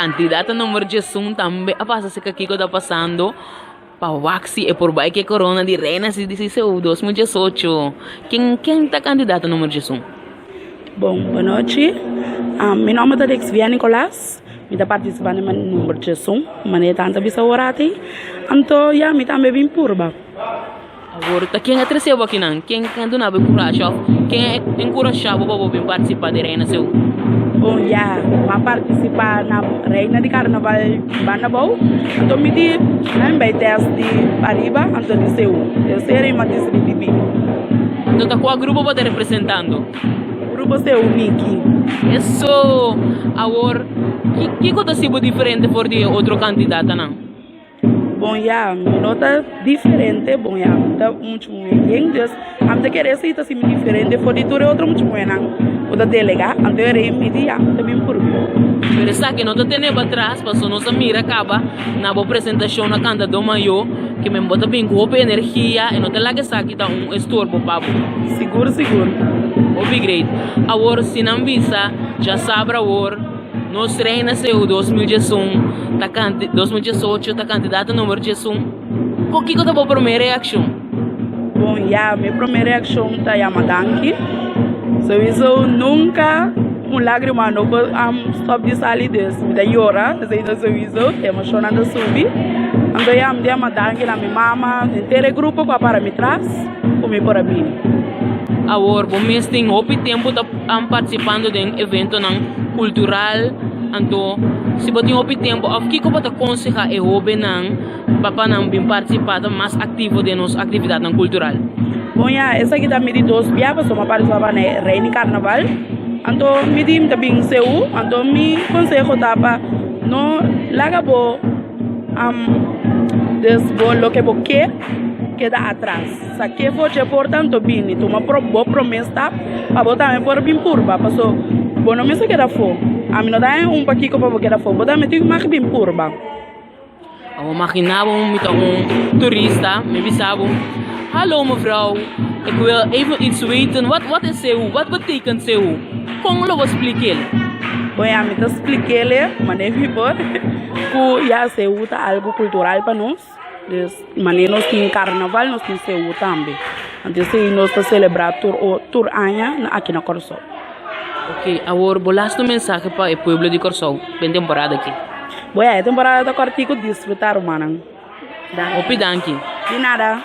Kandidata number 11 tambe a pasa serka kiko ta pasando pa wak si e por bai ku e korona di reina si di CCU 2018. Ken ken ta kandidata number 11? Bon, bonochi. Mi nomber ta Dexvia Nicolas. Mi ta participa na number 11, manera tanta bisa ora ati. Anto ya, mi tambe bin purba. Awor, ta ken a trese bo akinan? Ken a duna bo e kurashi òf ken a enkurashá bo pa bo bin partisipá den Reina Seú? Bon, ya, mi a partisipá na Reina di Karnaval banda abou, anto mi di mi bai tèst di pariba anto di Seú. Tercera mi a disidí di bin. Anto ta kua grupo bo ta representando? Grupo Seú Miki. Eso! Awor, kiko ta hasi bo diferente for di e otro kandidatanan? Bon ya, mi no ta diferente, bon ya, mi ta muchu muhé bien, dus ami ta kere si ta si mi diferente for di tur e otro muchu muhénan ku ta delegá, anto e rei mi di ya, mi ta bin purbi. Pero esaki no ta tene bo atras, pasobra nos a mira kaba na bo presentashon na Kantadó Mayó ke men bo ta bin ku hopi energia i no ta laga esaki ta un estorbo pa bo. Sigur, sigur. Hopi great. Awor si nan bisa djasabra awor. Nos Reina Seú 2011 ta kanti 2018 ta kandidata number 11. Ko kiko ta bo promé reakshon? Bon ya, mi promé reakshon ta yama danki. Souiso nunka un lágrima no por stòp di sali, dus mi ta yora, esei ta souiso, emoshonnan ta subi. Anto ya, mi ta yama danki na mi mama, henter e grupo ku a para mi tras ku mi por a bini. Awor bo mes tin hopi tempu ta partisipando den eventonan kultural, anto si bo tin hopi tempu òf kiko bo ta konsehá e hóbennan pa pa nan bin partisipá ta mas aktivo den nos aktividatnan kultural? Bon ya, esaki ta mi di dos bia pasobra mi a partisipá na e Reini Karnaval, anto mi di mi ta bin Seú, anto mi konseho ta pa no laga bo des bo loke bo ke keda atras. Sa ke for dje por tanto bini, tuma bo prome stap pa bo tambe por bin purba, paso bo no mester keda afo. Ami no ta haña un pakiko pa bo keda afo, bo tambe tin mag bin purba. Awor magina bo mi ta un turista, mi bisa bo, Hallo mevrouw, ik wil even iets weten, wat wat is Seú, wat betekent Seú? Kon lo bo splik'el? Bon ya, mi ta splik'el manera mi por, ku ya Seú ta algu kultural pa nos. Dus manera nos tin karnaval nos tin seú tambe. Anto esei nos ta selebrá tur tur aña aki na Kòrsou. Ok, awor bo lastu mensahe pa e pueblo di Kòrsou den temporada aki. Bo ya, e temporada ta kòrtiku, disfrutá rumannan. Hopi danki. Di nada.